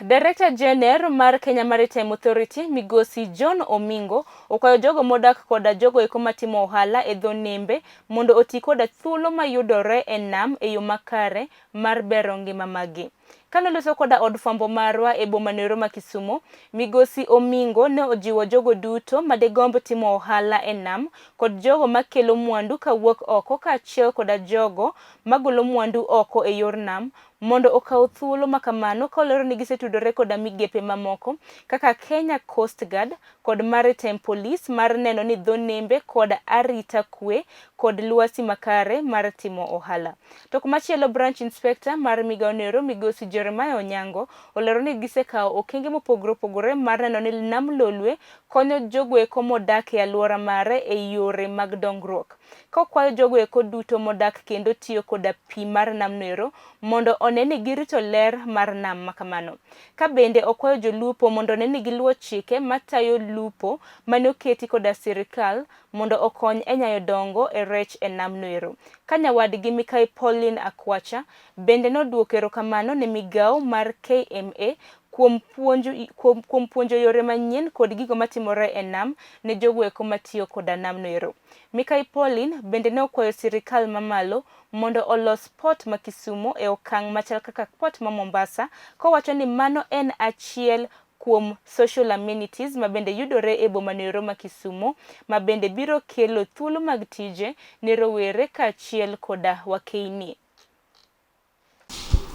Director General mar Kenya Maritime Authority Migosi John Omingo okwayo jogo modak koda jogo eko matimo ohala e dho nembe mondo oti koda thuolo mayudore e nam e yo makare mar bero ngima maggi. Kanoloso koda od fwambo marwa e boma noero ma Kisumo, Migosi Omingo ne ojiwo jogo duto madegomb timo ohala e nam kod jogo makelo mwandu kawuok oko kaachiel koda jogo magolo mwandu oko e yor nam mondo okaw thuolo ma kamano ka olero ni gisetudore koda migepe mamoko kaka Kenya Coast Guard kod Maritime Police mar neno ni dho nembe kod arita kwe kod lwasi makare mar timo ohala. To kumachielo Branch Inspector mar migao noero Migosi Jeremiah Onyango olero ni gisekawo okenge mopogore opogore mar neno ni Nam Lolwe konyo jogoeko modak e aluora mare e yore mag dongruok. Ka okwayo jogo eko duto modak kendo tiyo koda pi mar namno ero mondo one ni girito ler mar nam makamano. Ka bende okwayo jolupo mondo one ni giluwo chike matayo lupo mane oketi koda sirikal mondo okony e nyayo dongo e rech e namno ero. Ka nyawadgi Mikai Pauline Akwacha bende noduoko erokamano ne migao mar KMA kuom puonjo yore manyien kod gigo matimore e nam ne jogo eko matiyo koda namno ero. Mikai Pauline bende ne okwayo sirikal mamalo mondo olos port ma Kisumo e okang' machal kaka port ma Mombasa kowacho ni mano en achiel kuom social amenities ma bende yudore e boma noero ma Kisumo ma bende biro kelo thuolo mag tije ne rowere kaachiel koda wakeini.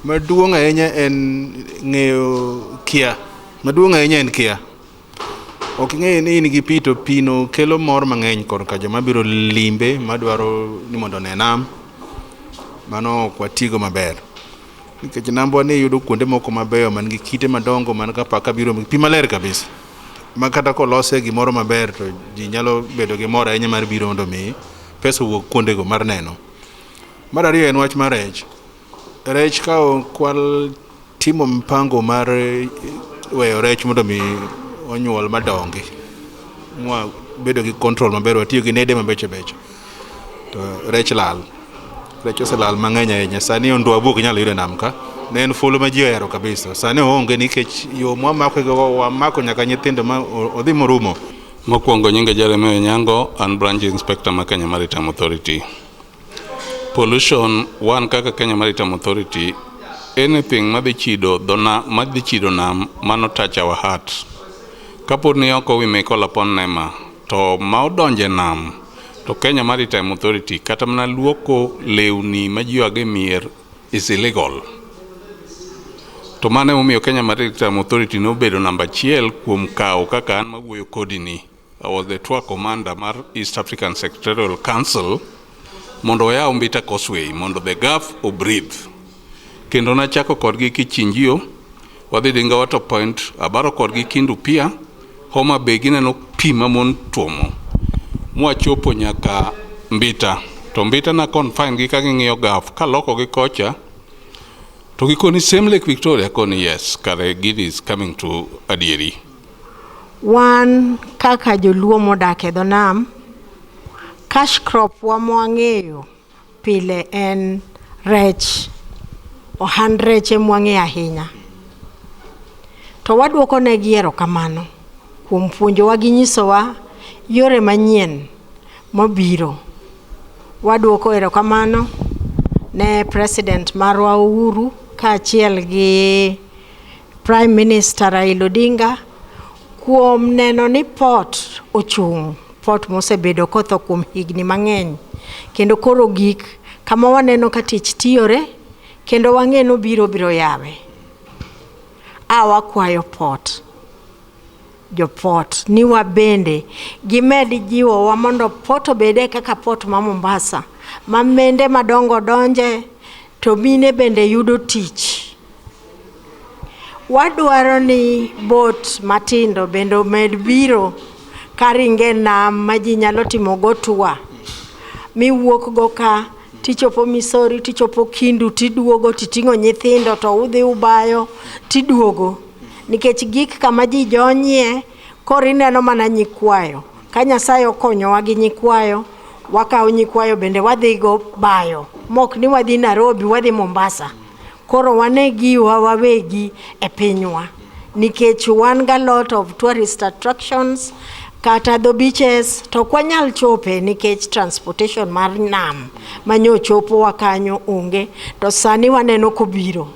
Maduong' ahinya en ng'eyo kia. Maduong' ahinya en kia. Ok ing'eyo ni in gi pi to pi no kelo mor mang'eny korka joma biro limbe madwaro ni mondo one nam. Mano ok watigo maber. Nikech nambwa ni iyudo kuonde moko mabeyo man gi kite madongo man ka paka biro pi maler kabisa. Ma kata kolose gimoro maber to ji nyalo bedo gi mor ahinya mar biro mondo mi pesa owuog kuondego mar neno. Mar ariyo en wach mar rech. Rech ka ok watimo mpango mar weyo rech mondo mi onyuol madongi, mwa bedo gi control maber, watiyo gi nede mabecho becho, to rech lal. Rech oselal mang'eny ahinya. Sani onduabu ok inyal yudo e nam ka. Ne en fulu ma ji ohero kabisa. Sani oonge nikech yo mwamake go wamako nyaka nyithindo ma odhi morumo. Mokwongo nyinga Jeremiah Onyango, an branch inspector ma Kenya Maritime Authority. Pollution, wan kaka Kenya Maritime Authority, anything madhi chido dho na, madhi chido nam, mano touch our heart. Kapod ni oko we may call upon NEMA, to ma odonje nam, to Kenya Maritime Authority kata mana luoko lewni ma ji oago e mier is illegal. To mano emomiyo Kenya Maritime Authority nobedo namba achiel kuom kawo kaka an mawuoyo kodi ni. I was the tour commander mar East African Secretarial Council mondo oyaw Mbita Causeway mondo the Gulf o breathe. Kendo nachako kodgi Kichinjio, wadhi Dinga Water Point, abaro kodgi Kindu Pier, Homa Bay gineno pi ma mon tuomo. Mwachopo nyaka Mbita. To Mbita na confine gi ka ging'iyo Gulf, kaloko gi kocha, to gikoni same Lake Victoria, koni yes, kare gini is coming to adieri. Wan kaka joluo modak e dho nam, cash crop wa mwang'eyo pile en rech. Ohand rech emwang'eyo ahinya. To waduoko negi erokamano kuom puonjowa gi nyisowa yore manyien mabiro. Waduoko erokamano ne President marwa Uhuru kaachiel gi Prime Minister Raila Odinga kuom neno ni port ochung', port mosebedo kotho kuom higni mang'eny kendo koro gik kama waneno ka tich tiyore kendo wang'e ni obiro biro yawe. A wakwayo port, jo port ni wabende gimed jiwowa mondo port obede kaka port ma Mombasa ma mende madongo donje to mine bende yudo tich. Wadwaro ni boat matindo bende omed biro karinge nam ma ji nyalo timo go tour miwuok go ka tichopo Misori tichopo Kindu tiduogo titing'o nyithindo to udhi ubayo tiduogo nikech gik kama ji jonyie koro ineno mana nyikwayo ka Nyasaye okonyowa gi nyikwayo wakawo nyikwayo bende wadhi go bayo mok ni wadhi Nairobi wadhi Mombasa. Koro wane giwa wawegi e pinywa nikech wan ga lot of tourist attractions kata dho beaches to ok wanyal chope nikech transportation mar nam manyo chopowa kanyo onge to sani waneno kobiro.